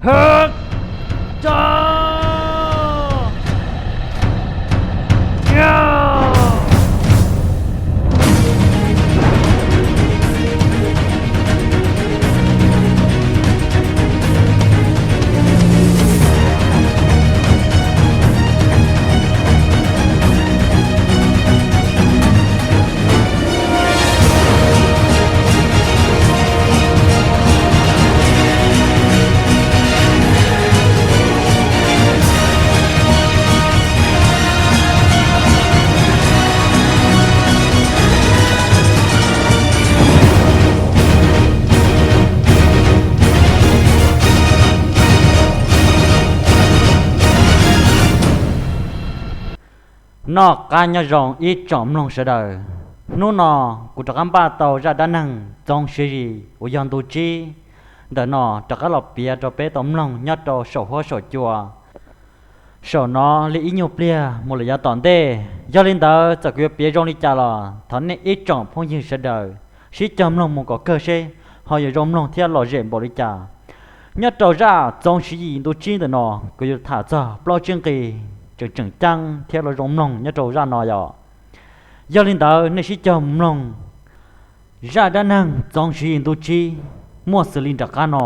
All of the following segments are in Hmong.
Hawk, tso, nyiav. Noj qab nyob zoo ib tsoom mloog sawv daws. Hnub no kuv rov qab npaj tau zaj dab neeg Txoov Siv Yis uas yog ntu tsib ntawm no rov qab los piav rau peb tau mloog nyob rau saum huab saum cua saum no li ib nyuag pliag mus lawm yav tom ntej. Yog li ntawd txawm kuv yuav piav zoo li cas los thov nej ib tsoom phooj ywg sawv daws sib cog mloog mus kom kawg seb ho yuav zoo mloog thiab lom zem npaum li cas. Nyob rau zaj Txoov Siv Yis ntu tsib ntawm no kuv yuav tham txog plaub tsib nqi tseem tseem ceeb thiab lom zoo mloog nyob rau zaj no yom. Yog li ntawd nej sib cog mloog zaj dab neeg Txoov Siv Yis ntu tsib muaj xws li nram qab no.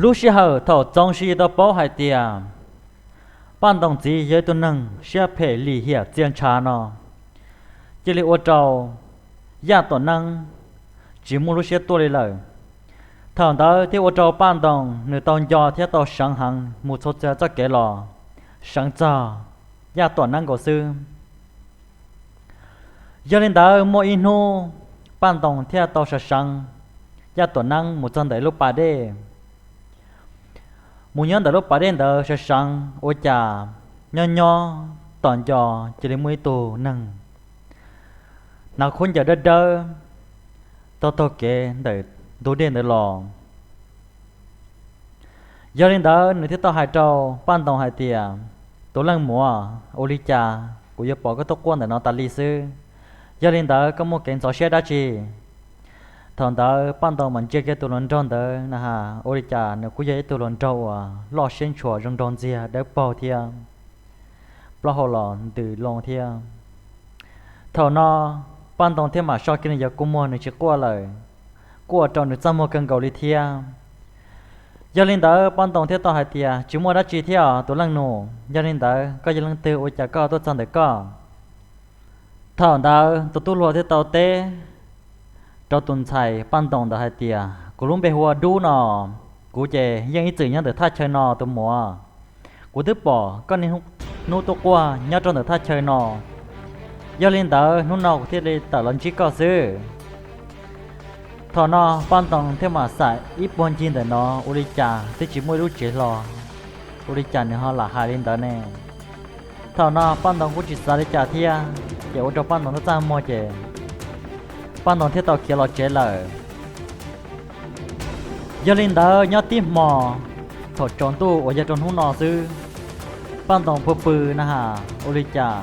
Lub sij hawm thaum Txoov Siv Yis tau paub hais tias Paj Ntoo txiv yog ib tug neeg siab phem lim hiam txiaj ntsha no, cia li ua rau Yaj Tuam Neeb tsis muaj lub siab tuaj li lawm. Thaum ntawd thiaj ua rau Paj Ntoo nws tau nco thiab tau seev heev mus txhua txhia txoj kev los seev txog Yaj Tuam Neeb nkaus xwb. Yog li ntawd muaj ib hnub Paj Ntoo thiaj tau sawv seev Yaj Tuam Neeb mus txog ntawm lub pas dej. Mus nyob ntawm lub pas dej ntawd sawv seev ua cas nyob nyob tom nco cia li muaj ib tug neeg hnav khaub ncaws dawb dawb taug taug kev ntawm ntug dej ntawd los. Yog li ntawd nws thiaj tau hais rau Paj Ntoo hais tias, tus leej muam, ua li cas kuv yuav pom koj tuaj quaj ntawm no tas li xwb? Yog li ntawd koj muaj kev ntxhov siab dab tsi? Thaum ntawd Paj Ntoo mas ntsia kiag tus hluas nraug ntawd na has, ua li cas nws kuj yog ib tug hluas nraug uas loj siab ntshua zoo nraug ntxiag dawb paug thiab plaub hau los ntws loo thiab. Thaum no Paj Ntoo thiaj mam so kiag nws cov kua muag nws tsis quaj lawm, kuj ua rau nws txaj muag kawg nkaus li thiab. Yog li ntawd Paj Ntoo thiaj tau hais tias, tsis muaj dab tsi thiab os tus leej nus, yog li ntawd koj yog leej twg ua cas koj tuaj txog ntawm koj? Thaum ntawd tus tub hluas thiaj tau teb rau tus ntxhais Paj Ntoo ntawd hais tias, kuv lub npe hu ua Dub no, kuv ces yeej ib txwm nyob ntawm thaj chaw no tus muam. Kuv twb pom koj niaj hnub tuaj quaj nyob rau ntawm thaj chaw no, yog li ntawd hnub no kuv thiaj li tawm los ntsib koj xwb. Thaum no Paj Ntoo thiaj mam xam ib puag ncig ntawm no ua li cas twb tsis muaj ib lub tsev hlo, ua li cas nws ho lam hais li ntawd ne? Thaum no Paj Ntoo kuj tsis xav li cas thiab, ces ua rau Paj Ntoo txaj muag ces Paj Ntoo thiaj tau khiav los tsev lawm. Yog li ntawd nyob tib hmo thaum tsaus ntuj uas yog rau hnub no xwb, Paj Ntoo pw pw na has, ua li cas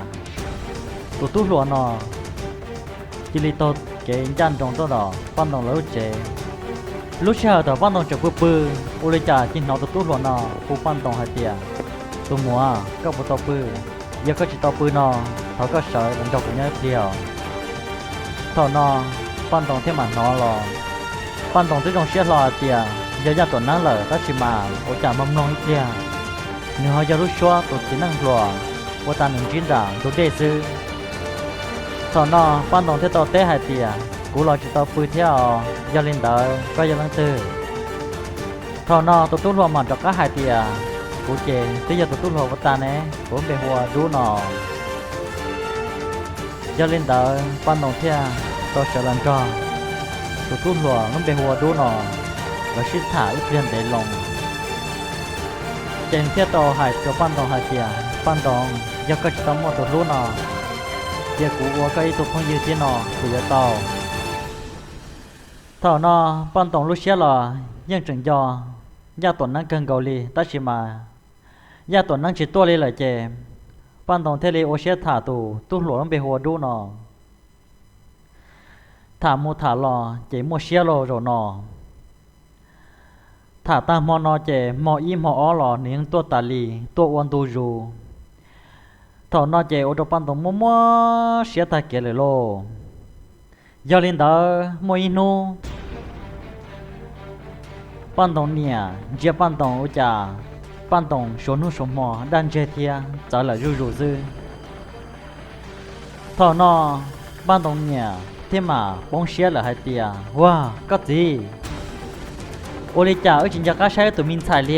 tus tub hluas no cia li taug kev ncaj nroos tuaj tom Paj Ntoo lawv lub tsev. Lub sij hawm thaum Paj Ntoo tseem pw pw, ua li cas cia hnov tus tub hluas no hu Paj Ntoo hais tias, tus muam, koj puas tau pw? Yog koj tsis tau pw no, thov koj sawv los nrog kuv nyob ib pliag os. Thaum no Paj Ntoo thiaj mam hnov los. Paj Ntoo twb zoo siab hlo hais tias yog Yaj Tuam Neeb lawm tab sis mas ua cas mloog mloog ib pliag nws ho yog lub suab tus txiv neej hluas uas tas nws ntsib nram ntug dej xwb. Thaum no Paj Ntoo thiaj tau teb hais tias, kuv los tsis tau pw thiab os, yog li ntawd koj yog leej twg? Thaum no tus tub hluas mam rov qab hais tias, kuv ces twb yog tus tub hluas ua tas ne, kuv lub npe hu ua Dub no. Yog li ntawd Paj Ntoo thiaj tau sawv los nrog tus tub hluas lub npe hu ua Dub no. sib tham ib pliag ntev loo, ces thiaj tau hais rau Paj Ntoo hais tias, Paj Ntoo, yog koj tsis tau muaj tus hlub no, cia kuv ua koj ib tug phooj ywg thiab no kuv yuav tau. Thaum no Paj Ntoo lub siab los yeej tseem nco Yaj Tuam Neeb kawg nkaus li, tab sis mas Yaj Tuam Neeb tsis tuaj li lawm ces Paj Ntoo thiaj li ua siab tham tus tub hluas lub npe hu ua Dub no. Tham mus tham los ces muaj siab lauj zaum no. Tham tag hmo no ces hmo ib hmo ob los nws yeej tuaj tas li, tuaj ua ntu zus. Thaum no ces ua rau Paj Ntoo muaj muaj siab tag kev lawm lauj. Yog li ntawd muaj ib hnub Paj Ntoo niam ntsia Paj Ntoo ua cas Paj Ntoo suav hnub suav hmo daj ntseg thiab txawv lawm zuj zus xwb. Thaum no Paj Ntoo niam thiaj mam poob siab lawm hais tias, Ua, koj txiv, ua li cas wb tsis nco qab saib wb tus me ntxhais li,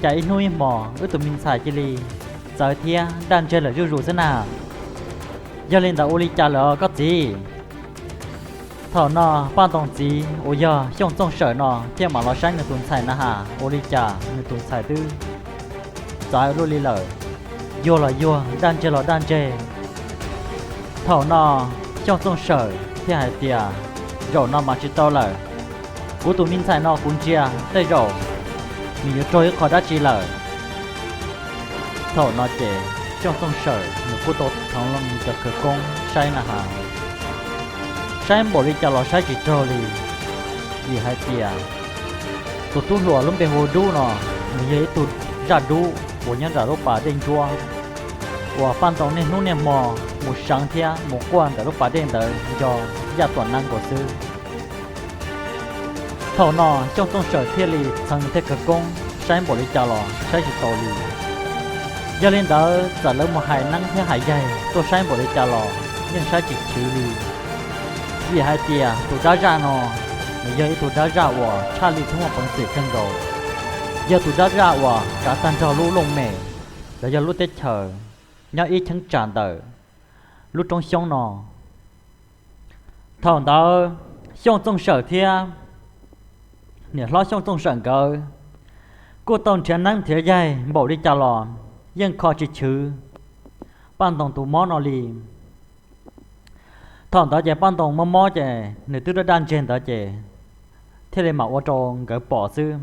cas ib hnub ib hmos wb tus me ntxhais cia li txawv thiab daj ntseg lawm zuj zus xwb na? Yog li ntawd ua li cas lawm koj txiv? Thaum no Paj Ntoo txiv uas yog Xyooj Txooj Sawm no thiaj mam los saib nws tus ntxhais na has, ua li cas nws tus ntxhais twb txawv luaj li lawm, yuag los yuag, daj ntseg los daj ntseg. Thaum no Xyooj Txooj Sawm thiaj hais tias, Zaum no mas tsis tau lawm, kuv tus me ntxhais no kuv ntsia tej zaum nws yuav raug ib qho dab tsi lawm. Thaum no ces Xyooj Txooj Sawm nws kuj tau txhoov nws cov khawv koob saib na has, saib npaum li cas los saib tsis raug li, vim hais tias tus tub hluas lub npe hu Dub no, nws yog ib tug zaj dub uas nyob nram lub pas dej ntsuab, uas Paj Ntoo niaj hnub niaj hmo mus seev thiab mus quaj ntawm lub pas dej ntawd nco Yaj Tuam Neeb nkaus xwb. Thaum no Xyooj Txooj Sawm thiaj li txhoov nws tej khawv koob saib npaum li cas los saib tsis tau li. Yog li ntawd txawm lawv mus hais neeb thiab hais yaig tuaj saib npaum li cas los yeej saib tsis chwv li. Vim hais tias tus dab zaj no nws yog ib tug dab zaj uas tshaj lij thiab muaj peev xwm kawg nkaus, yog tus dab zaj uas kav tag nrho lub looj mem los yog lub teb chaws nyob ib cheeb tsam ntawm lub roob xyoob no. Thaum ntawd Xyooj Txooj Sawm thiab niam hlob Xyooj Txooj Sawm nkawd kuj tau nrhiav neeb nrhiav yaig npaum li cas los yeej kho tsis chwv Paj Ntoo tus mob no li. Thaum ntawd ces Paj Ntoo mob mob ces nws twb daj daj ntseg ntawd ces thiaj li mam ua rau nkawd pom xwb.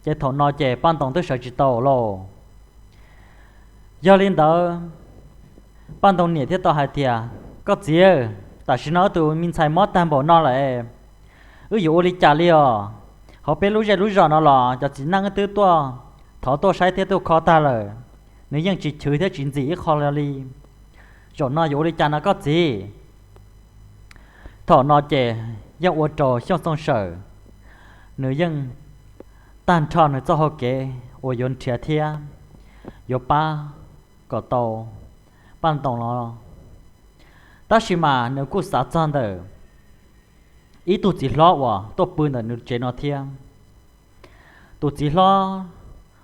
Ces thaum no ces Paj Ntoo twb sawv tsis tau lauj. Yog li ntawd, Paj Ntoo niam thiaj tau hais tias, Koj txiv, tam sim no wb tus me ntxhais mob tag npaum no lawm, wb yuav ua li cas li os? Hauv peb lub zej lub zos no los cov txiv neej twb tuaj thov tuaj saib thiab tuaj kho tag lawm, nws yeej tsis chwv thiab tsis ntxim ib qho li. Zaum no yuav ua li cas no koj txiv? Thaum no ces yeej ua rau Xyooj Txooj Sawm nws yeej tag nrho nws txoj hau kev uas yuav nrhiav thiab yuav pab kom tau Paj Ntoo los. Tab sis mas nws kuj xav txog ntawm ib tug txiv hlob uas tuaj pw ntawm nws tsev no thiab. Tus txiv hlob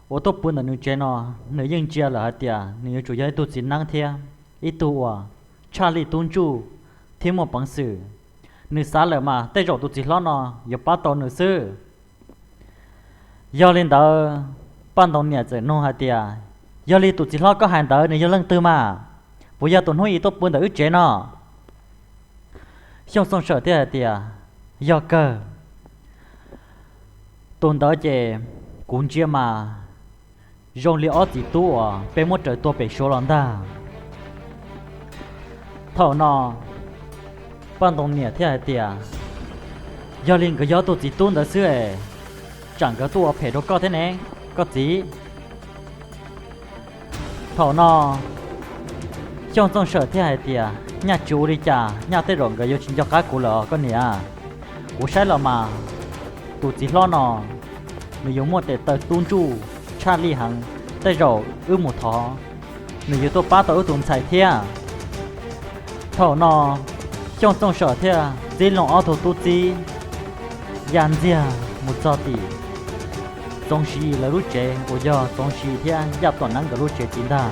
uas tuaj pw ntawm nws tsev no, nws yeej ntsia lawm hais tias nws yuav tsum yog ib tug txiv neeb thiab ib tug uas tshaj lij tub ntsuj thiab muaj peev xwm. Nws xav lawm mas tej zaum tus txiv hlob no yuav pab tau nws xwb. Yog li ntawd, Paj Ntoo niam txawm nug hais tias, Yog li tus txiv hlob koj hais ntawd nws yog leej twg mas? Puas yog tus hnub i tuaj pw ntawm wb tsev no? Xyooj Txooj Sawm thiaj hais tias, Yog kawg. Tus ntawd ces kuv ntsia mas zoo li ob txiv tub uas peb muab raws tua pem suav los ntag. Thaum no Paj Ntoo niam thiaj hais tias, Yog li nkawd yog ob tug txiv tub ntawd xwb es, tsam nkawd tuaj ua phem rau koj thiab ne, koj txiv. Thaum no Xyooj Txooj Sawm thiaj hais tias, Nyaj tsis ua li cas, nyaj tej zaum nkawd yuav tsis nco qab kuv lawm os koj niam. Kuv saib los mas tus txiv hlob no nws yuav muaj tes taw tub ntsuj tshaj lij heev, tej zaum wb mus thov nws yuav tuaj pab tau wb tus ntxhais thiab. Thaum no Xyooj Txooj Sawm thiaj txib loo ob tug tub txib ya ntxiag mus txog tim Txoov Siv lawv lub tsev uas yog Txoov Siv thiab Yaj Tuam Neeb nkawd lub tsev tib ntag.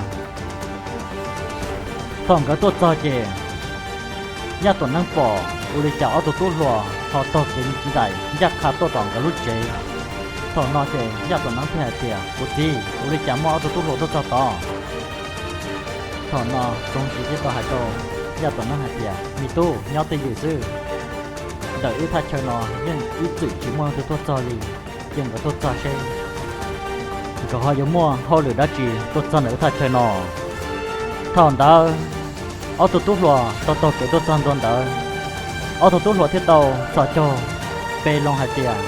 Thaum nkawd tuaj txog ces Yaj Tuam Neeb pom ua li cas ob tug tub hluas ho taug kev nraim ncaj qha tuaj tom nkawd lub tsev. Thaum no ces Yaj Tuam Neeb thiaj hais tias, Kuv txiv, ua li cas muaj ob tug tub hluas tuaj txog tod? Thaum no Txoov Siv thiaj tau hais rau Yaj Tuam Neeb hais tias, Me tub, nyob twj ywm xwb. Ntawm wb thaj chaw no yeej ib txwm tsis muaj leej twg tuaj txog li, ces nkawd tuaj txog seb nkawd ho yuav muaj hauj lwm dab tsi tuaj txog ntawm wb thaj chaw no. Thaum ntawd ob tug tub hluas tau taug kev tuaj txog ntua ntawd, ob tug tub hluas thiaj tau txhos caug pe loo hais tias,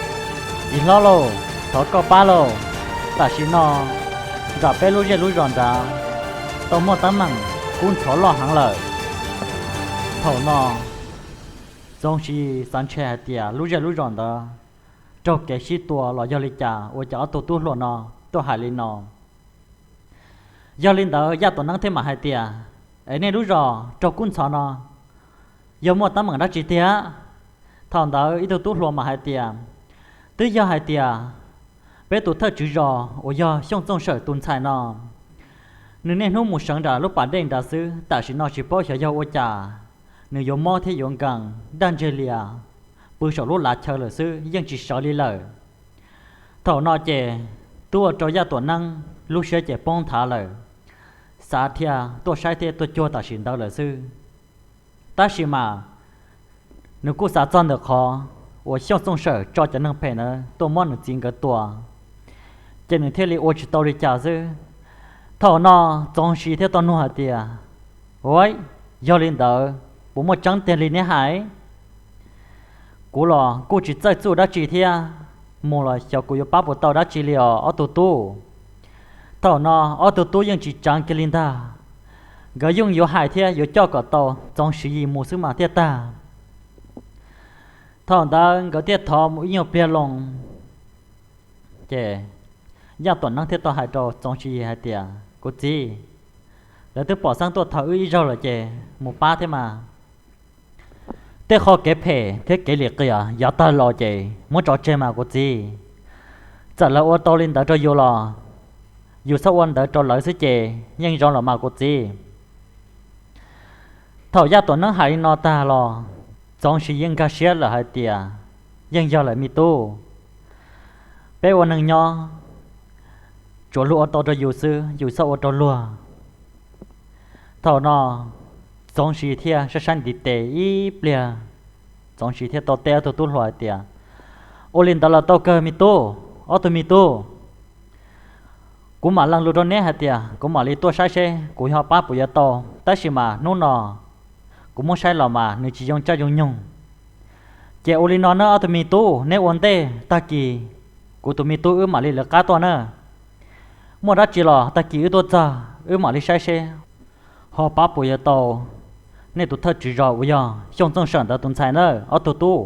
Txiv hlob lauj, thov koj pab lauj, tam sim no nram peb lub zej lub zos nrad tau muaj teeb meem kub ntxhov loj heev lawm. Thaum no Txoov Siv xav ntshe hais tias lub zej lub zos ntawd raug kev sib tua los yog li cas ua cas ob tug tub hluas no tuaj hais li no. Yog li ntawd Yaj Tuam Neeb thiaj mam hais tias, Es nej lub zos raug kub ntxhov no yog muaj teeb meem dab tsi tiag? Thaum ntawd ib tug tub hluas mam hais tias, Twb yog hais tias peb tus thawj tswv zos uas yog Xyooj Txooj Sawm tus ntxhais no, nws niaj hnub mus sawv nram lub pas dej nrad xwb, tam sim no tsis paub xyov yog ua cas nws yuav mob thiab yuav nkees daj ntseg lias pw saum lub lav chaw lawm xwb, yeej tsis sawv li lawm. Thaum no ces twb ua rau Yaj Tuam Neeb lub siab ces poob nthav lawm, xav dhia tuaj saib thiab tuaj cuag tam sim ntawd lawm xwb. Tab sis mas nws kuj xav txog ntawm qhov uas Xyooj Txooj Sawm tso cov neeg phem ntawd tuaj muab nws txiv nkawd tua, ces nws thiaj li ua tsis tau li cas xwb. Thaum no Txoov Siv thiaj tau nug hais tias, Ua, yog li ntawd puas muaj tseeb tiag li neb hais? Kuv los kuj tsis txawj txuj dab tsi thiab, mus los xyov kuv yuav pab puas tau dab tsi li os ob tug tub. Thaum no ob tug tub yeej tsis tseev kiag li ntag, nkawd yeej yuav hais thiab yuav coj kom tau Txoov Siv Yis mus xwb mas thiaj tag. Thaum ntawd nkawd thiaj thov ib nyuag pliag loo, ces Yaj Tuam Neeb thiaj tau hais rau Txoov Siv Yis hais tias, Kuv txiv, lawv twb pom xeeb tuaj thov wb ib zaug lawm ces mus pab thiab mas. Tej qhov kev phem thiab kev lim qias yav tag los ces muab tso tseg mas kuv txiv. Txawm lawv ua tau li ntawd rau yus los yus txhob ua ntawd rau lawv xwb ces yeej zoo los mas kuv txiv. Thaum Yaj Tuam Neeb hais li no tag los Txoov Siv Yis nkag siab lawm hais tias, Yeej yog lawm me tub, peb ua neeg nyob tsuas luag ua tau rau yus xwb, yus txhob ua rau luag. Thaum no Txoov Siv Yis thiaj saib saib ntiv tes ib pliag, Txoov Siv Yis thiaj tau teb ob tug tub hluas hais tias, Ua li ntawd los tau kawg me tub, ob tug me tub. Kuv mam lees lus rau neb hais tias kuv mam li tuaj saib seb kuv ho pab puas yuav tau, tab sis mas hnub no kuv muab saib los mas nws tsis zoo caij zoo nyoog. Ces ua li no nawb ob tug me tub, neb ua ntej, tag kis kuv tus me tub wb mam li lawv qab tuaj na. Muaj dab tsi los tag kis wb tuaj txog wb mam li saib seb ho pab puas yuav tau nej tus thawj tswv zos uas yog Xyooj Txooj Sawm ntawd tus ntxhais na ob tug tub.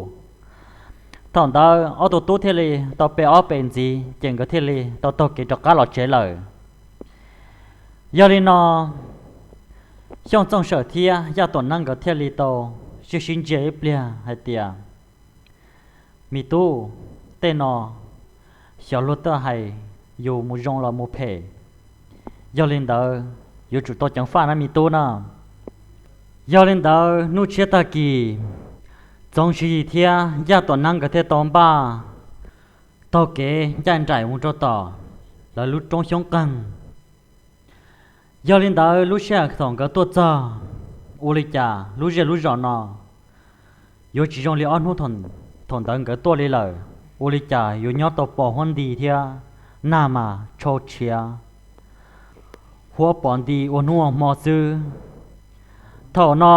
Thaum ntawd ob tug tub thiaj li tau pe ob pe ntxiv ces nkawd thiaj li tau taug kev rov qab los tsev lawm. Yog li no Xyooj Txooj Sawm thiab Yaj Tuam Neeb nkawd thiaj li tau sib sib ntsia ib pliag hais tias, Me tub, tej no xyov luag twb hais yus mus zoo los mus phem. Yog li ntawd yuav tsum tau ceev faj na me tub na. Yog li ntawd hnub tshiab tag kis, Txoov Siv Yis thiab Yaj Tuam Neeb nkawd thiaj tau npaj taug kev ncaj nraim mus rau tom lawv lub roob xyoob qeeg. Yog li ntawd lub sij hawm thaum nkawd tuaj txog, ua li cas lub zej lub zos no yuav tsis zoo li ob hnub thaum ntawd nkawd tuaj li lawm. Ua li cas yuav nyob tau pos huab nti thiab nag mas tshau tshiav, huab pos nti ua hnub ua hmo xwb. Thaum no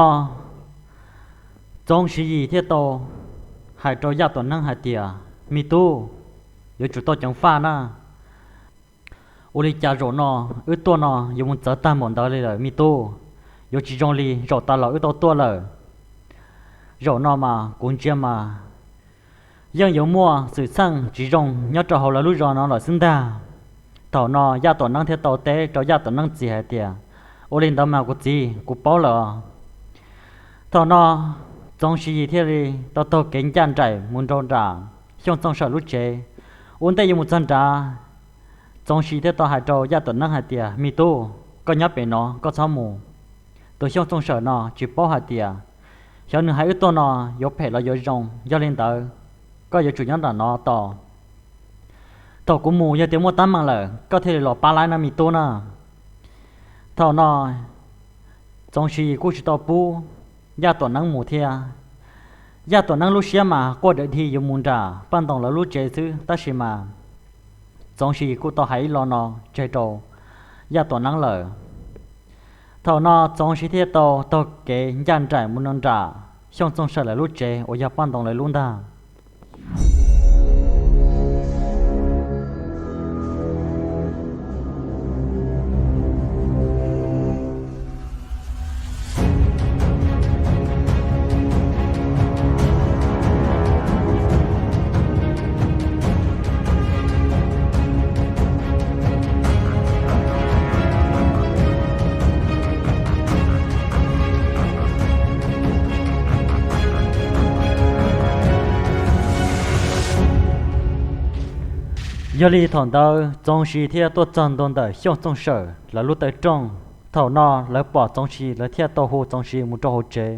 Txoov Siv Yis thiaj tau hais rau Yaj Tuam Neeb hais tias, Me tub, yuav tsum tau ceev faj na. Ua li cas zaum no wb tuaj no yuav mus txawv tag npaum ntawd li lawm me tub, yuav tsis zoo li zaum tas los wb tau tuaj lawm. Zaum no mas kuv ntsia mas yeej yuav muaj xwm txheej tsis zoo nyob rau hauv lawv lub zos no lawm xwb ntag. Thaum no Yaj Tuam Neeb thiaj tau teb rau Yaj Tuam Neeb txiv hais tias, Ua li ntawd mas kuv txiv, kuv paub lawm. Thaum no Txoov Siv Yis thiaj li tau taug kev ncaj nraim mus rau nram Xyooj Txooj Sawm lub tsev. Ua ntej yuav mus txog nrad, Txoov Siv Yis thiaj tau hais rau Yaj Tuam Neeb hais tias, Me tub, koj nyob pem no koj txhob mus. Tus Xyooj Txooj Sawm no tsis paub hais tias xyov nws hais wb tuaj no yuav phem los yuav zoo, yog li ntawd koj yuav tsum nyob nram no tos. Thaum kuv mus yog tias muaj teeb meem lawm koj thiaj li los pab laib no me tub na. Thaum no Txoov Siv Yis kuj tsis tau pub Yaj Tuam Neeb mus thiab. Yaj Tuam Neeb lub siab mas quaj dawm dhi yuav mus nram Paj Ntoos lawv lub tsev xwb, tab sis mas Txoov Siv Yis kuj tau hais ib lo no tseg rau Yaj Tuam Neeb lawm. Thaum no Txoov Siv thiaj tau taug kev ncaj nraim mus no nram Xyooj Txooj Sawm lawv lub tsev uas yog Paj Ntoos lawv lub ntag. Yog li thaum ntawd Txoov Siv thiaj tuaj txog ntua ntawm Xyooj Txooj Sawm lawv lub taw rooj. Thaum no lawv pom Txoov Siv lawv thiaj tau hu Txoov Siv mus rau hauv tsev.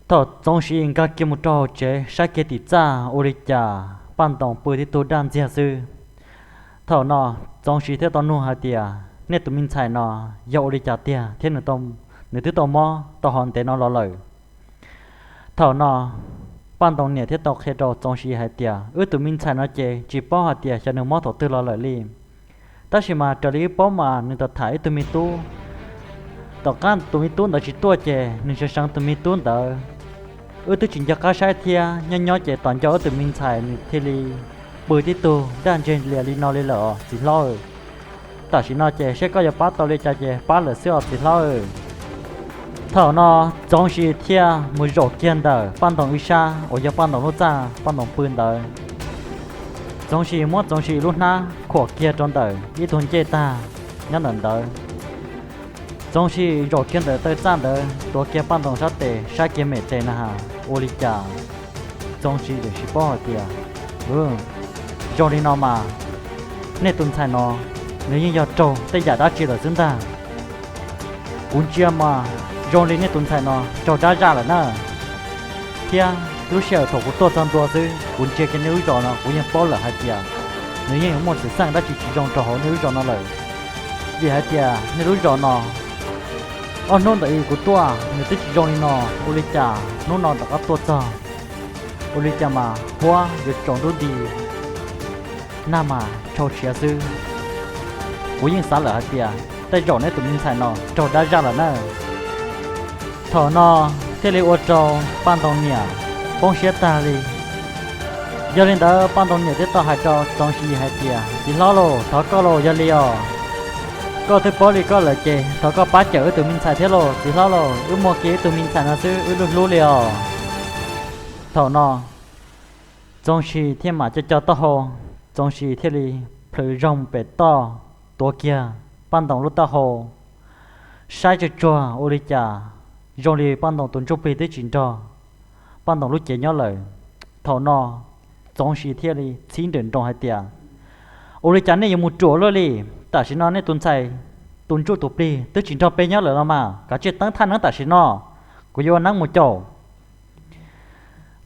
Thaum Txoov Siv nkag kiag mus rau hauv tsev saib kiag tim txaj ua li cas Paj Ntoos pw tib tug daj ntxiag xwb. Thaum no Txoov Siv thiaj tau nug hais tias, nej tus me ntxhais no yog ua li cas tiag thiab nws twb tau mob tau hov ntev no los lawm? Thaum no Paj Ntoos niam thiaj tau qhia rau Txoov Siv hais tias, wb tus me ntxhais no ces tsis paub hais tias xyov nws mob thaum twg los lawm li. Tab sis mas raws li wb paub mas nws tau tham ib tug me tub, tom qab tus me tub ntawd tsis tuaj ces nws seev seev tus me tub ntawd. Wb twb tsis nco qab saib thiab, nyob nyob ces tos nco wb tus me ntxhais nws thiaj li pw tib tug daj ntseg lias li no li lawm os txiv hlob. Tam sim no ces seb koj yuav pab tau li cas ces pab lawm xwb os txiv hlob. Thaum no Txoov Siv thiaj mus zaum kiag ntawm Paj Ntoos ib sab uas yog Paj Ntoos lub txaj Paj Ntoos pw ntawd. Txoov Siv muab Txoov Siv lub hnab khuam kiag rau ntawm ib tug ncej tag nyob ntawm ntawd. Txoov Siv zaum kiag ntawm taw txaj ntawd tuav kiag Paj Ntoos sab tes saib kiag mem tes na has ua li cas. Txoov Siv tsis paub hais tias, zoo li no mas nej tus ntxhais no nws yeej yog raug tej yam dab tsi lawm xwb ntag. Kuv ntsia mas zoo li nej tus ntxhais no raug dab zaj lawm na. Thiab lub sij hawm thaum kuv tuaj txog ntua xwb kuv ntsia kiag nej lub zos no kuv yeej paub lawm hais tias nws yeej yuav muaj xwm txheej dab tsi tsis zoo rau hauv nej lub zos no lawm. Vim hais tias nej lub zos no ob hnub ntawd kuv tuaj nws twb tsis zoo li no, ua li cas hnub no rov qab tuaj txog, ua li cas mas huab yuav tsaus ntuj nti, nag mas tshau siav xwb. Kuv yeej xav lawm hais tias tej zaum neb tus me ntxhais no raug dab zaj lawm na. Thaum no thiaj li ua rau Paj Ntoo niam poob siab tag li. Yog li ntawd Paj Ntoo niam thiaj tau hais rau Txoov Siv Yis hais tias, txiv hlob lauj, thov koj lauj, yog li os, koj twb paub li koj lawm ces thov koj pab cawm wb tus me ntxhais thiab lauj, txiv hlob lauj, wb muaj kiag ib tug me ntxhais no xwb wb lub hlub li os. Thaum no Txoov Siv thiaj mam co co taub hau, Txoov Siv thiaj li plhws zaug pem toj, tuav kiag Paj Ntoo lub taub hau, saib tsuag tsuag ua li cas zoo li Paj Ntoo tus ntsuj plig twb tsis nrog Paj Ntoo lub cev nyob lawm. Thaum no Txoov Siv thiaj li txhib nrawm nroos hais tias, ua li cas nej yuav mus ruam luaj li? Tam sim no nej tus ntxhais tus ntsuj tus plig twb tsis nrog peb nyob lawm los mas, kav tsij teeb thaj neeb tam sim no, kuv yuav ua neeb mus caum.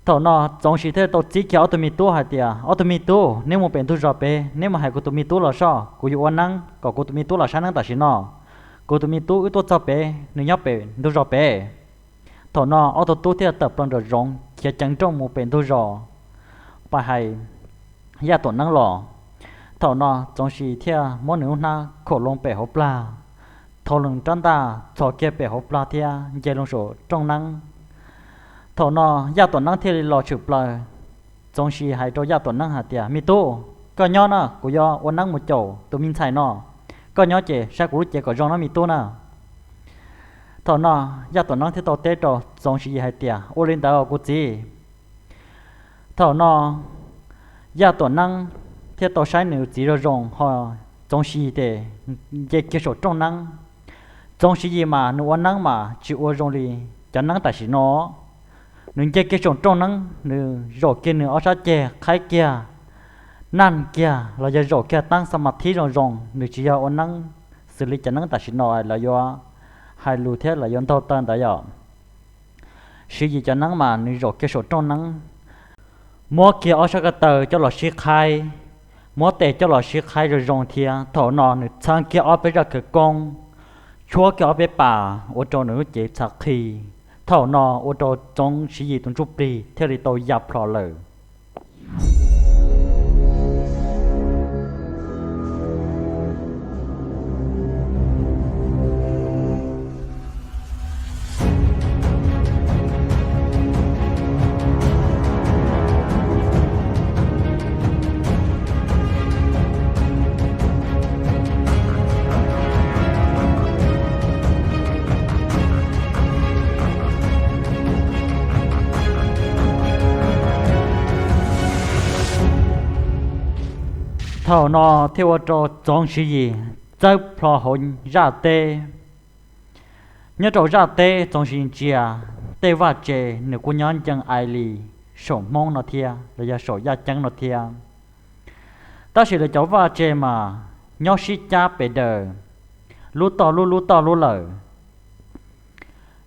Thaum no Txoov Siv thiaj tau txib kiag ob tug me tub hais tias, ob tug me tub, neb mus pem ntug zos pem, neb mus hais kuv tus me tub los soj, kuv yuav ua neeb kom kuv tus me tub los saib neeb tam sim no. Kuv tus me tub wb tuaj txog pem, nws nyob pem ntug zos pem. Thaum no ob tug tub thiaj tawm plaws nraum zoov khiav ceev nrooj mus pem ntug zos, pais hais Yaj Tuam Neeb los. Thaum no Txoov Siv thiaj muab nws lub hnab khuam loo pem hauv plag, thau nws rab ntaj txhos kiag pem hauv plag thiab nce loo saum rooj neeb. Thaum no Yaj Tuam Neeb thiaj li los tshwm plaws. Txoov Siv hais rau Yaj Tuam Neeb hais tias, me tub, koj nyob na, kuv yuav ua neeb mus caum tus me ntxhais no. Koj nyob ces saib kuv lub cev kom zoo na me tub na. Thaum no Yaj Tuam Neeb thiaj tau teb rau Txoov Siv Yis hais tias, ua li ntawd kuv txiv. Thaum no Yaj Tuam Neeb thiaj tau saib nws txiv zoo zoo ho Txoov Siv Yis ces nce kiag saum rooj neeb. Txoov Siv Yis mas nws ua neeb mas tsis ua zoo li cov neeb tam sim no. Nws nce kiag saum rooj neeb, nws zaum kiag nws ob sab ceg qhaib kiag, naj kiag los yog zaum kiag tab xa ma thib zoo zoo, nws tsis yog ua neeb xws li cov neeb tam sim no lawv yuav hais lus thiab lawv yuav ntaug taw ntawd yom. Siv Yis cov neeb mas nws zaum kiag saum rooj neeb, muab kiag ob sab ko taw coj los sib qhaib, muab tes coj los sib qhaib zoo zoo thiab. Thaum no nws txheeb kiag ob peb zaj khawv koob, tshuab kiag ob peb pas ua rau nws lub cev txhav qhi. Thaum no ua rau Txoov Siv Yis tus ntsuj plig thiaj li tau ya plho lawm. Thaum no thiaj ua rau Txoov Siv Yis txawb plho hauv zaj teb. Nyob rau zaj teb Txoov Siv ntsia tej vaj tse nws kuj nyob ncees ais li saum Hmoob no thiab los yog saum yaj ceeb no thiab. Tab sis lawv cov vaj tse mas nyob sib cab pes daws, lub toj lub lub toj lub lawm.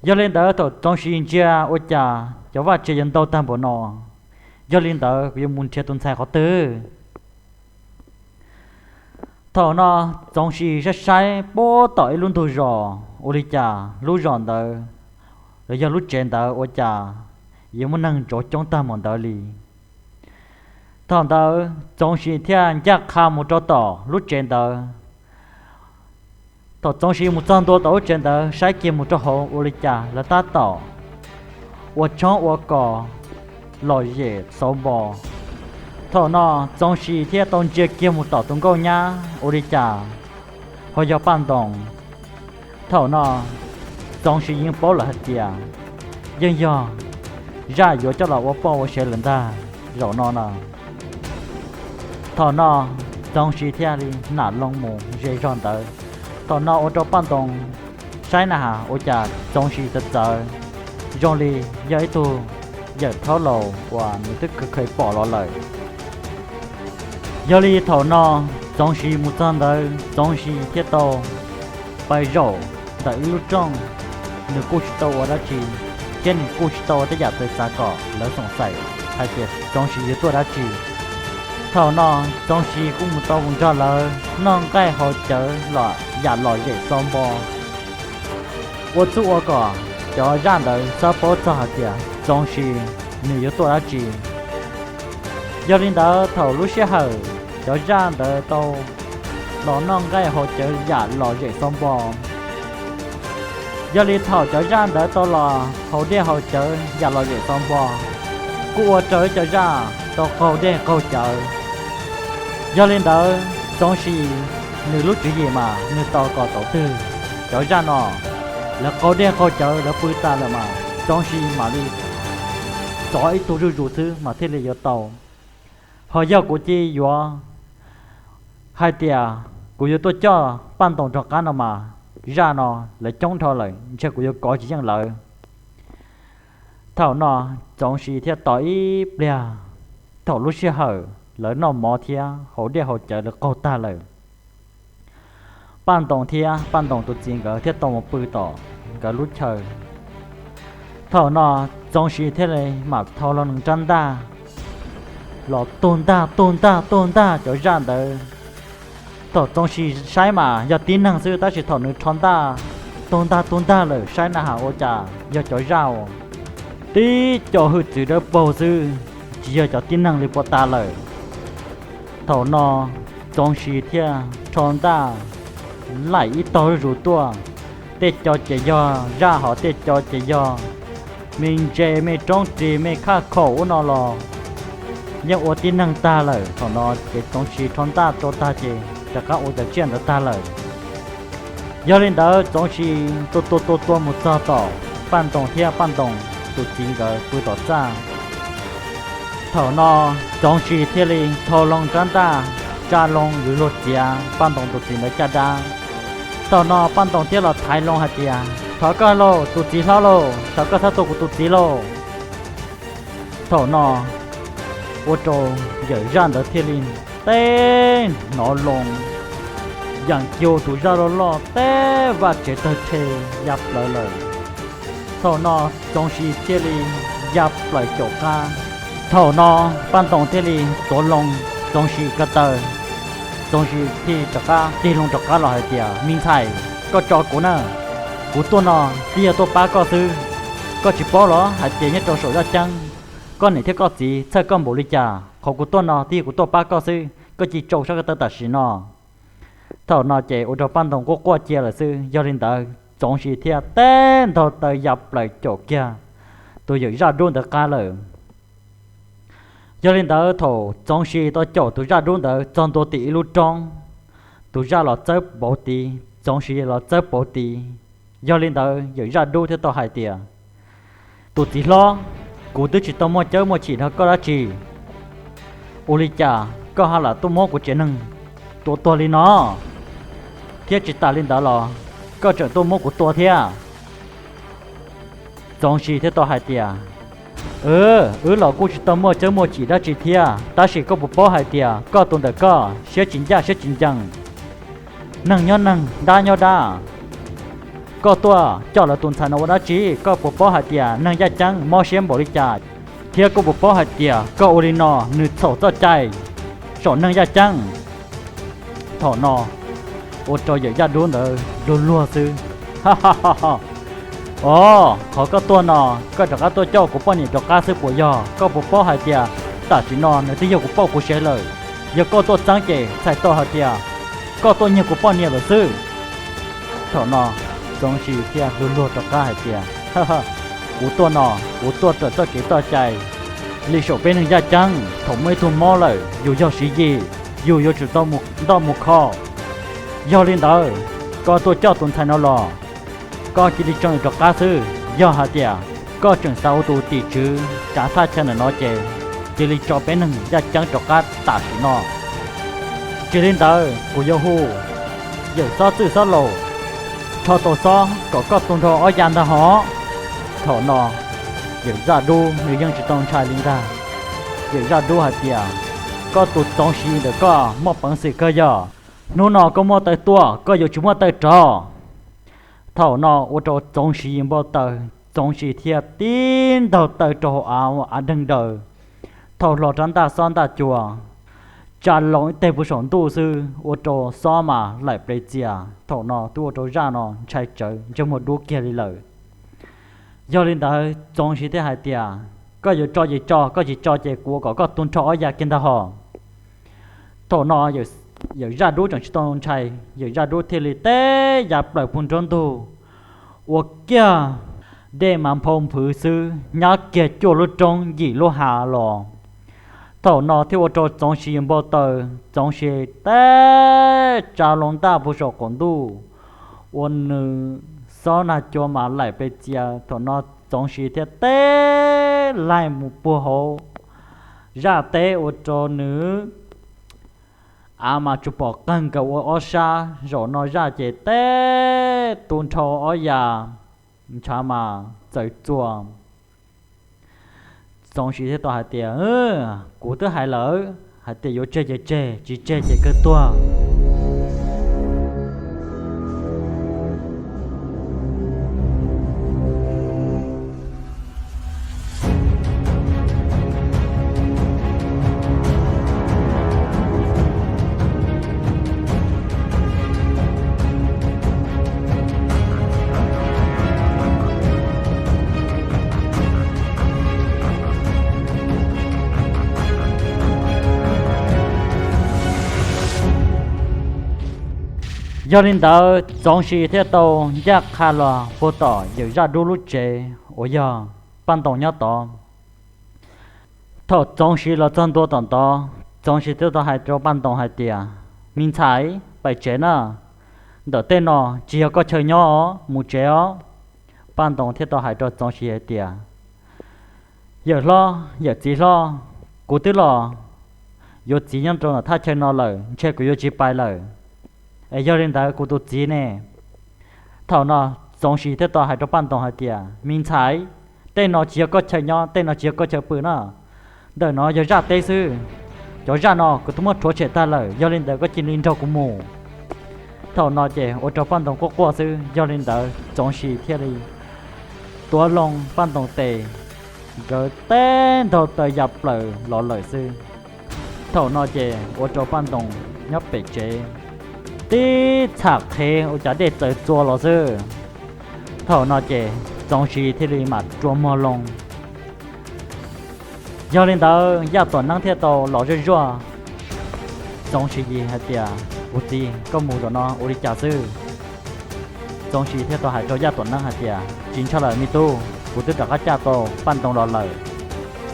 Yog li ntawd thaum Txoov Siv ntsia ua cas cov vaj tse yuav ntau tag npaum no, yog li ntawd kuv yuav mus nrhiav tus ntxhais qhov twg? Thaum no Txoov Siv saib saib puag tom ib lub ntug zos, ua li cas lub zos ntawd los yog lub tsev ntawd ua cas yuav muaj neeg ntsoov coob tag npaum ntawd li. Thaum ntawd Txoov Siv thiaj ncaj qha mus rau tom lub tsev ntawd. Thaum Txoov Siv mus txog ntua tom lub tsev ntawd saib kiag mus rau hauv ua li cas lawv tab tom ua tshoob ua kos lom zem xauv npo. Thaum no Txoov Siv thiaj tau ntsia kiag mus tom tus nkauj nyab ua li cas ho yog Paj Ntoos. Thaum no Txoov Siv yeej paub lawm hais tias yeej yog zaj yuav coj los ua poj ua sev lawm ntag zaum no na. Thaum no Txoov Siv thiaj li nam loo mus ze zog ntawd. Thaum no ua rau Paj Ntoos saib na has ua cas Txoov Siv txawv txawv, zoo li yog ib tug yawm thaub laus uas nws twb khaws khaws pom los lawm. Yog li thaum no Txoov Siv mus txog ntawd Txoov Siv thiaj tau pais zaum ntawm ib lub rooj, nws kuj tsis tau ua dab tsi, thiab nws kuj tsis tau ua tej yam txawv xav kom lawv xoom xaim hais tias Txoov Siv yuav tuaj dab tsi. Thaum no Txoov Siv kuj mus tau mus nrog lawv noj nqaij haus cawv los yam lom zem xauv npo, ua txuj ua kom cov zaj ntawd txhob paub txog hais tias Txoov Siv nws yuav tuaj dab tsi. Yog li ntawd thaum lub sij hawm cov zaj ntawd tau los noj nqaij haus cawv yam lom zem xauv npo, yog li thaum cov zaj ntawd tau los haus dej haus cawv yam lom zem xauv npo, kuj ua rau ib co zaj tau qaug dej qaug cawv. Yog li ntawd Txoov Siv nws lub tswv yim mas nws tos kom thaum twg cov zaj no lawv qaug dej qaug cawv lawv pw tas lawm mas Txoov Siv mam li txov ib tug zuj zus xwb mas thiaj li yuav tau. Ho yog kuv cia yuav hais tias kuv yuav tuaj coj Paj Ntoos rov qab no mas zaj no lawv coob dhau lawm ntshe kuv yuav kov tsis yeej lawv. Thaum no Txoov Siv thiaj tos ib pliag, thaum lub sij hawm lawv noj mov thiab haus dej haus cawv lawv qaug tag lawm, Paj Ntoos thiab Paj Ntoos tus txiv nkawd thiaj tau mus pw tom nkawd lub chaw. Thaum no Txoov Siv thiaj li mam rho los nws rab ntaj los tug ntag tug ntag tug ntag cov zaj ntawd. Thaum Txoov Siv saib mas yog tib neeg xwb tab sis thaum nws rho ntaj tug ntag tug ntag lawm saib na has ua cas yog cov zaj uas tib co hwj txwv dawb paug xwb, tsis yog cov tib neeg li puas tas lawm. Thaum no Txoov Siv thiaj rho ntaj laim ib tog zuj zus tuaj, tej co ces yog zaj hos tej co ces yog me ntses me roob ris me khaj khaum ub no los yeej ua tib neeg tag lawm. Thaum no ces Txoov Siv rho ntaj rau tag ces rov qab ua cov tsiaj ntawd tag lawm. Yog li ntawd Txoov Siv tua tua tua tua mus txog tom Paj Ntoos thiab Paj Ntoos tus txiv nkawd pw tom txaj. Thaum no Txoov Siv thiaj li thau loo rab ntaj tsa loo yuav luag txiav Paj Ntoos tus txiv ntawd caj dab. Thaum no Paj Ntoos thiaj los thaiv loo hais tias, thov koj lauj tus txiv hlob lauj, thov koj txhob tua kuv tus txiv lauj. Thaum no ua rau yawm zaj ntawd thiaj li teb hnov loo, yam kiag tus zaj loj loj teb vaj tsev tawg rhe ya plaws lawm. Thaum no Txoov Siv thiaj li ya plaws caum qab. Thaum no Paj Ntoos thiaj li tuav loo Txoov Sis ko taw, Txoov Sis thiaj rov qab tig loo rov qab los hais tias, Me ntxhais, koj tso kuv na, kuv tuaj no twb yog tuaj pab koj xwb. Koj tsis paub los hais tias nyob rau saum yaj ceeb, koj niam thiab koj txiv txhawj koj npaum li cas? Qhov kuv tuaj no twb yog kuv tuaj pab koj xwb, koj cia li tso sab ko taw tam sim no. Thaum no ces ua rau Paj Ntoo quaj quaj cia lawm xwb. Yog li ntawd Txoov Sis thiaj teb ntaug taw ya plaws caum kiag tus yawm zaj dub ntawd qab lawm. Yog li ntawd thaum Txoov Sis tau caum tus zaj dub ntawd txog ntua tim ib lub roob, tus zaj los txawb pauv tid, Txoov Sis los txawb pauv tid. Yog li ntawd yawm zaj dub thiaj tau hais tias, Tus txiv hlob, kuv twb tsis tau muaj cawb muaj chim nrog koj dab tsi, ua li cas koj ho lam tuaj muab kuv tsev neeg tua tuag li no? Thiab tsis tas li ntawd los koj tseem tuaj muab kuv tua thiab. Txoov Sis thiaj tau hais tias, Wb los kuj tsis tau muaj cawb muaj chim dab tsi thiab, tab sis koj puas paub hais tias koj tus ntawm koj siab tsis ncaj siab tsis ncees, neeg nyob neeg, dab nyob dab. Koj tuaj coj lawv tus ntxhais no ua dab tsi? Koj puas paub hais tias neeg yaj ceeb mob siab npaum li cas? Thiab koj puas paub hais tias koj ua li no nws txhaum txoj cai saum neeg yaj ceeb? Thaum no ua rau yawm zaj dub ntawd luag luag xwb. Os, qhov koj tuaj no, koj rov qab tuaj coj kuv poj niam rov qab xwb puas yog? Koj puas paub hais tias tam sim no nws twb yog kuv poj kuv sev lawm. Yog koj tuaj txeeb ces txhais tau hais tias koj tuaj nyiag kuv poj niam lawm xwb. Thaum no Txoov Sis thiaj luag luag rov qab hais tias, Kuv tuaj no kuv tuaj raws txoj kev txoj cai li saum peb neeg yaj ceeb. Thaum muaj ib tug mob lawm yus yog Siv Yis, yus yuav tsum tau mus ntoj mus kho. Yog li ntawd koj tuaj coj tus ntxhais no los, koj cia li tso nws rov qab xwb. Yog hais tias koj tseem xav ua tus tim tswv kav thaj chaw ntawm no ces cia li tso peb neeg yaj ceeb rov qab tam sim no. Tsis li ntawd kuv yuav hu yawm xob txwj xob laus rho tau xob kom koj tu nrho ob ya ntag hov. Thaum no yawm zaj dub nws yeej tsis tau ntshai li ntag. Yawm zaj dub hais tias, Koj tus Txoov Sis ntawm koj muaj peev xwm kawg yog, hnub no koj muaj taw tuaj koj yuav tsis muaj taw rov. Thaum no ua rau Txoov Sis npau taws, Txoov Sis thiaj tib ntaug taw rau hauv av, av deeg daws. Thaum hlo rab ntaj xob ntaj cua tsa loo ib teg puag saum ntuj xwb, ua rau xob mas laim ple txias. Thaum no twb ua rau zaj no ntshai tsawv ntsej muag dub kiag li lawm. Yog li ntawd Txoov Sis thiaj hais tias, Koj yuav tso ces tso, koj tsis tso ces kuv ua kom koj tu nrho ob ya kiag ntag hos. Thaum no yawm zaj dub tseem tsis tau ntshai, yawm zaj dub thiaj li teb ya plaws puag nruab ntug, ua kiag dej mas nphau nphwv xwb, nyab kiag cuaj lub roob yim lub hav los. Thaum no thiaj ua rau Txoov Sis npau taws, Txoov Sis teb tsa loo ntaj puag saum qaum ntuj, ua nws xob ntaj cua mas laim ple txias. Thaum no Txoov Sis thiaj teb laig mus puag hauv zaj teb ua rau nws av mas tsuas pom qeeg nkaus ua ob sab. Zaum no zaj ces teb tu nrho ob ya, ntshav mas txawv txuas. Txoov Sis thiaj tau hais tias, Kuv twb hais lawm hais tias yuav tseg ces tseg, tsis tseg ces kawg tuag. Yog li ntawd Txoov Sis thiaj tau ncaj qha los puag tom yawm zaj dub lub tsev uas yog Paj Ntoos nyob tod. Thaum Txoov Sis los txog ntua tom ntawd, Txoov Sis thiaj tau hais rau Paj Ntoos hais tias, Me ntxhais, pais tsev na, ntawm tej no tsis yog koj chaw nyob os, mus tsev os. Paj Ntoos thiaj tau hais rau Txoov Sis hais tias, Yawm hlob, yawm txiv hlob, kuv twb los yuav txiv nyob rau ntawm thaj chaw no lawm, ntshe kuv yuav tsis pais lawm. Es yog li ntawd kuv tus txiv ne? Thaum no Txoov Sis thiaj tau hais rau Paj Ntoos hais tias, Me ntxhais, tej no tsis yog koj chaw nyob, tej no tsis yog koj chaw pw na. Ntawm no yog zaj teb xwb, cov zaj no kuv twb muab rhuav tshem tag lawm, yog li ntawd koj cia li nrog kuv mus. Thaum no ces ua rau Paj Ntoos quaj quaj xwb, yog li ntawd Txoov Sis thiaj li tuav loo Paj Ntoos tes, nkawd teb ntaug taw ya plaws los lawm xwb. Thaum no ces ua rau Paj Ntoo nyob pem tsev tib txham qhev ua cas dej txawv txua los xwb. Thaum no ces Txoov Siv thiaj li mam rua muag loo. Yog li ntawd Yaj Tuam Neeb thiaj tau los zuj zus. Txoov Siv Yis hais tias, Kuv txiv, koj mus zaum no ua li cas xwb? Txoov Siv thiaj tau hais rau Yaj Tuam Neeb hais tias, Tsis ntshai lawm me tub, kuv twb rov qab caj tau Paj Ntoo los lawm.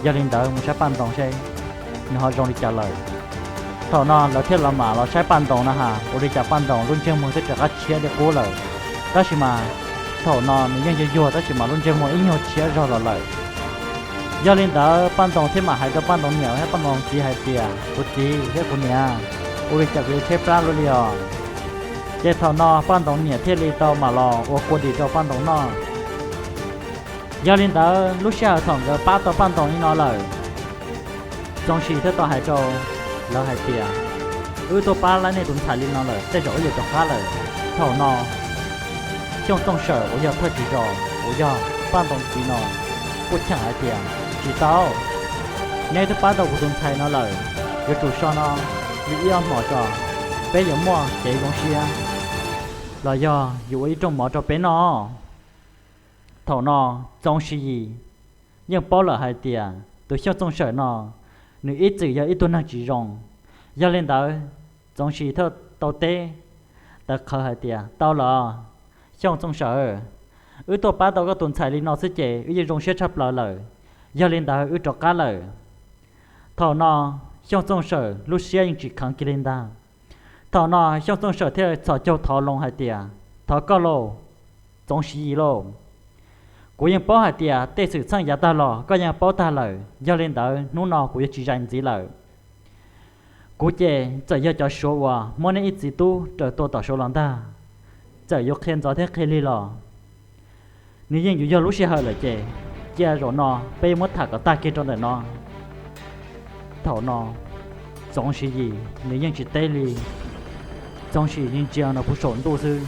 Yog li ntawd mus saib Paj Ntoo seb nws ho zoo li cas lawm. Thaum no lawv thiaj los mam los saib Paj Ntoo na has, ua li cas Paj Ntoo lub ntsej muag twb rov qab tshiab li qub lawm, tab sis mas thaum no nws yeej yuag yuag tab sis mas lub ntsej muag ib nyuag tshiab zog los lawm. Yog li ntawd Paj Ntoo thiaj mam hais rau Paj Ntoo niam thiab Paj Ntoo txiv hais tias, Kuv txiv thiab kuv niam, ua li cas kuv yuav tshaib plab luaj li os? Ces thaum no Paj Ntoo niam thiaj li tau mam los ua kua dis rau Paj Ntoo noj. Yog li ntawd lub sij hawm thaum nkawd pab tau Paj Ntoo li no lawm, Txoov Siv thiaj tau hais rau lawv hais tias, Wb tuaj pab laib nej tus ntxhais li no lawm, tej zaum wb yuav rov qab lawm. Thaum no Xyooj Txooj Sawm uas yog thawj tswj zos uas yog Paj Ntoo txiv no kuj cheem hais tias, Tsis tau, neb twb pab tau kuv tus ntxhais no lawm, yuav tsum so no li ib ob hmos tso, peb yuav muaj kev zoo siab los yog yuav ua ib rooj mov rau peb noj. Thaum no Txoov Siv Yis yeej paub lawm hais tias tus Xyooj Txooj Sawm no nws ib txwm yog ib tug neeg tsis zoo. Yog li ntawd Txoov Siv thiaj tau teb tawv qhawv hais tias, Tau los, Xyooj Txooj Sawm, wb tuaj pab tau koj tus ntxhais li no xwb ces wb yeej zoo siab tshaj plaws lawm. Yog li ntawd wb rov qab lawm. Thaum no Xyooj Txooj Sawm lub siab yeej tsis kheev kiag li ntag. Thaum no Xyooj Txooj Sawm thiaj txhos caug thov loo hais tias, Thov koj lauj, Txoov Siv Yis lauj, kuv yeej paub hais tias tej xwm txheej yav tag los koj yeej paub tag lawm, yog li ntawd hnub no kuv yuav tsis zais ntxiv lawm. Kuv ces txawm yog cov Suav uas muab neb ib txiv tub raws tua tom Suav los ntag, txawm yuav qhia ntxov thiab qhia lig los nws yeej yuav yog lub sij hawm lawm ces cia zaum no peb yuav muab tham kom tag kiag rau ntawm no. Thaum no Txoov Siv Yis nws yeej tsis teb li, Txoov Siv Yis ntsia nws puag saum ntuj xwb,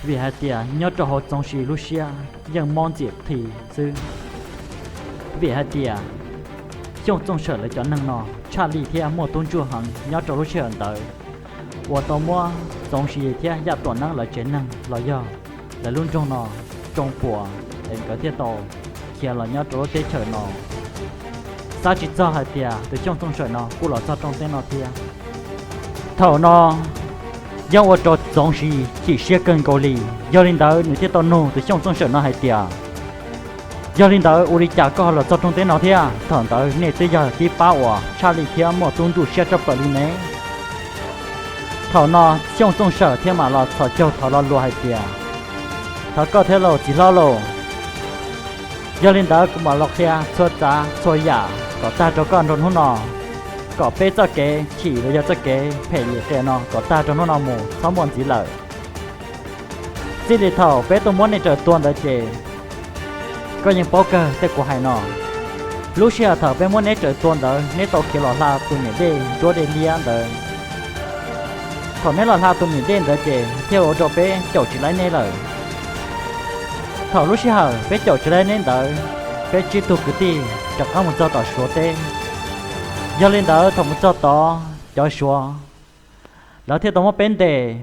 vim hais tias nyob rau hauv Txoov Siv Yis lub siab yeej mob ntxim qhi xwb. Vim hais tias Xyooj Txooj Sawm lawv cov neeg no tshaj lij thiab muaj tub ntsuj heev nyob rau lub sij hawm ntawd uas tau muab Txoov Siv Yis thiab Yaj Tuam Neeb lawv tsev neeg los yog lawv lub nroog no tsoo puas es nkawd thiaj tau khiav los nyob rau lub teb chaws no. Xav tsis txog hais tias tus Xyooj Txooj Sawm no kuj los txog rooj teb no thiab. Thaum no yeej ua rau Txoov Siv Yis chim siab kawg nkaus li, yog li ntawd nws thiaj tau nug tus Xyooj Txooj Sawm no hais tias, Yog li ntawd ua li cas koj ho los txog rooj teb no thiab? Thaum ntawd nej twb yog tib pab uas tshaj lij thiab muaj tub ntsuj siab tshaj plaws li ne. Thaum no Xyooj Txooj Sawm thiaj mam los txhos caug thov lo lus hais tias, Thov koj thiab lauj txiv hlob lauj, yog li ntawd kuv mam los qhia txhua tsav txhua yam kom tag rau koj nrog hnub no, kom peb txoj kev chim los yog txoj kev phem lim qias no kom tag rau hnub no mus txhob muaj ntxiv lawm. Txij li thaum peb tuaj muab nej raws tua ntawd ces koj yeej paub kawg tej kuv hais no. Lub sij hawm thaum peb muab neb raws tua ntawd neb tau khiav los hla tus niam dej ntsuab dej liab ntawd. Thaum neb los hla tus niam dej ntawd ces thiaj ua rau peb caum tsis laib neb lawm. Thaum lub sij hawm peb caum tsis laib neb ntawd, peb tsib tug kwv tij rov qab mus txog tom Suav teb. Yog li ntawd thaum mus txog tod cov Suav lawv thiaj tau muab peb ntes,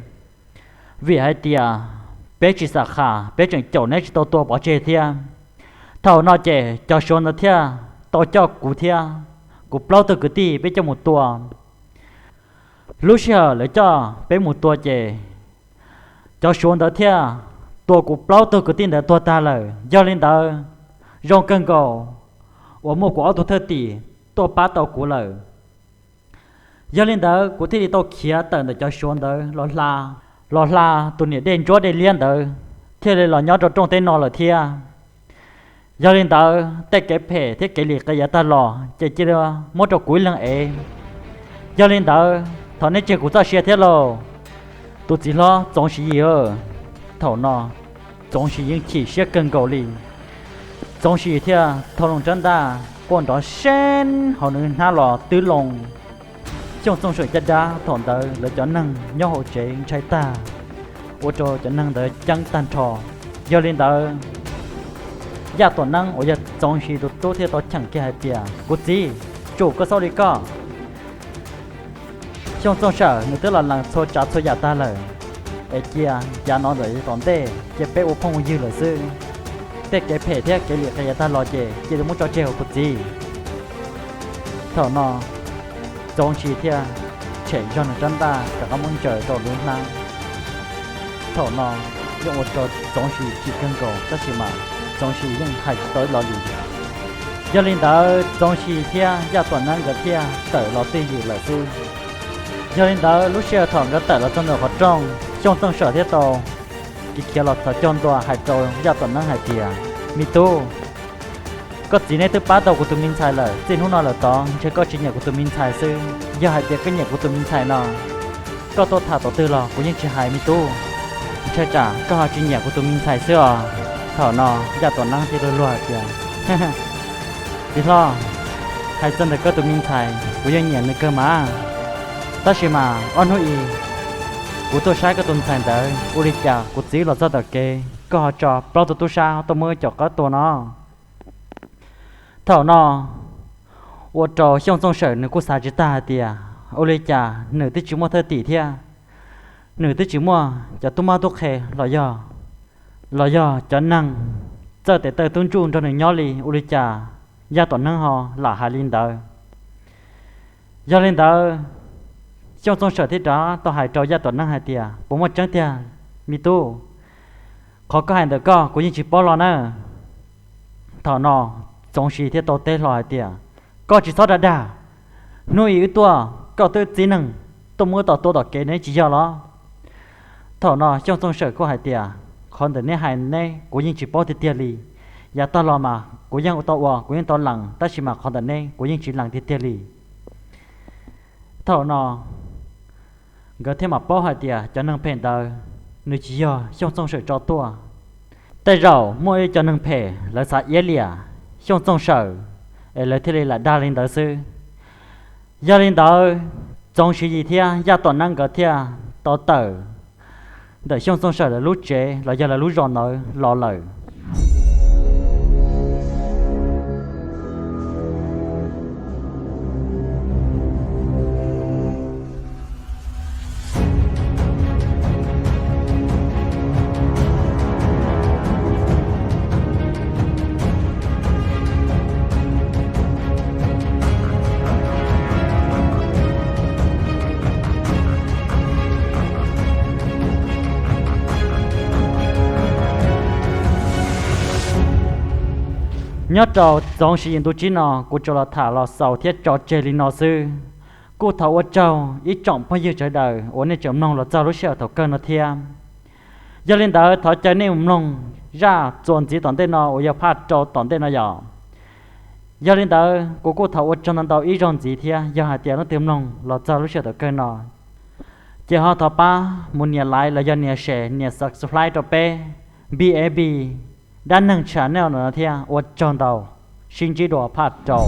vim hais tias peb tsis xam qhas peb tseem caum neb tsis tau tua pov tseg thiab. Thaum no ces cov Suav ntawd thiaj tau coj kuv thiab kuv plaub tug kwv tij peb coj mus tua. Lub sij hawm lawv coj peb mus tua ces cov Suav ntawd thiaj tua kuv plaub tug kwv tij ntawd tuag tag lawm. Yog li ntawd zoo kawg nkaus uas muaj kuv ob tug thwj tim tuaj pab tau kuv lawm. Yog li ntawd kuv thiaj li tau khiav tawm ntawm cov Suav ntawd los hla, los hla tus niam dej ntsuab dej liab ntawd thiaj li los nyob rau rooj teb no lawm thiab. Yog li ntawd tej kev phem thiab kev lim qias yav tag los ces cia li muab rau kuv ib leeg ev. Yog li ntawd thov neb tseg kuv txoj sia thiab lauj, tus txiv hlob Txoov Siv Yis. Thaum no Txoov Siv Yis chim siab kawg nkaus li. Txoov Siv Yis thiaj thau loo rab ntaj quaj nrov seeb hauv nws hnab los twb loo. Xyooj Txooj Sawm caj dab thaum ntawd lawv cov neeg nyob hauv tsev ntshai tag, ua rau cov neeg ntawd ceeb tag nrho. Yog li ntawd Yaj Tuam Neeb uas yog Txoov Siv Yis tus tub thiaj tau cheem kiag hais tias, Kuv txiv, tsum koj xauj li koj, Xyooj Txooj Sawm nws twb los lees txhua tsav txhua yam tag lawm, es cia yav no ntawm tom ntej cia peb ua phooj ua ywg lawm xwb. Tej kev phem thiab kev lim qias yav tag los ces cia li muab tso tseg hauv kuv txiv. Thaum no Txoov Sis thiaj tshem zog nws rab ntaj rov qab muab ntsaws rau lub hnab. Thaum no yeej ua rau Txoov Sis chim kawg nkaus tab sis mas Txoov Sis yeej hais tsis tau ib lo lus. Yog li ntawd Txoov Sis thiab Yaj Tuam Neeb nkawd thiaj tawm los twj ywm lawm xwb. Yog li ntawd lub sij hawm thaum nkawd tawm los txog ntawm qhov rooj, Xyooj Txooj Sawm thiaj tau khiav los thov cog ntua hais rau Yaj Tuam Neeb hais tias, Me tub, koj txiv neb twb pab tau kuv tus me ntxhais lawm, txij hnub no lawm tod ntshe koj tsis nyiam kuv tus me ntxhais xwb. Yog hais tias koj nyiam kuv tus me ntxhais no, koj tuaj tham thaum twg los kuv yeej tsis hais me tub. Ntshai tsam koj ho tsis nyiam kuv tus me ntxhais xwb os. Thaum no Yaj Tuam Neeb thiaj luag luag hais tias, Txiv hlob, hais txog ntawm koj tus me ntxhais kuv yeej nyiam nws kawg mas, tab sis mas ob hnub i kuv tuaj saib koj tus ntxhais ntawd ua li cas kuv txiv los txog tom kev koj ho tso plaub tug tub sab tuaj muab caum qab tua no. Thaum no ua rau Xyooj Txooj Sawm nws kuj xav tsis tag hais tias ua li cas nws twb tsis muaj thwj tim thiab, nws twb tsis muaj cov tub mab tub qhe los yog, los yog cov neeg txawj tes taw tub ntsuj nrog nws nyob li, ua li cas Yaj Tuam Neeb ho lam hais li ntawd. Yog li ntawd, Xyooj Txooj Sawm thiaj rov tau hais rau Yaj Tuam Neeb hais tias, Puas muaj tseeb tiag me tub? Qhov koj hais ntawm koj kuv yeej tsis paub los na. Thaum no Txoov Sis thiaj tau teb hlo hais tias, Koj tsis txhob dag dag, hnub i wb tuaj koj twb txib neeg tuaj muab wb tom tua tom kev ne tsis yog los? Thaum no Xyooj Txooj Sawm kuj hais tias, Qhov ntawm neb hais neb kuv yeej tsis paub tiag tiag li. Yav tag los mas kuv yeej tau ua kuv yeej tau lees tab sis mas qhov ntawm neb kuv yeej tsis lees tiag tiag li. Thaum no nkawd thiaj mam paub hais tias cov neeg phem ntawd nws tsis yog Xyooj Txooj Sawm tso tuaj. Tej zaum muaj ib cov neeg phem lawv xav iab liam Xyooj Txooj Sawm es lawv thiaj li lam dag li ntawd xwb. Yog li ntawd, Txoov Siv Yis thiab Yaj Tuam Neeb nkawd thiaj tau tawm ntawm Xyooj Txooj Sawm lawv lub tsev los yog lawv lub zos ntawd los lawm. Nyob rau Txoov Siv Yis ntu tsib no kuv tsuas los tham los xaus thiab tso tseg li no xwb. Kuj thov ua tsaug ib tsoom phooj ywg sawv daws uas nej tseem mloog los txog lub sij hawm thaum kawg no thiab. Yog li ntawd thov caw nej mus mloog zaj txuas ntxiv tom ntej no uas yog phaj rau tom ntej no yom. Yog li ntawd kuv kuj thov ua tsaug ntau ntau ib zaug ntxiv thiab, yog hais tias leej twg mloog los txog lub sij hawm thaum kawg no ces ho thov pab mus nias like los yog nias share nias subscribe rau peb B A B Dab Neeg Channel no thiab. Ua tsaug ntau, sib ntsib dua phaj rau.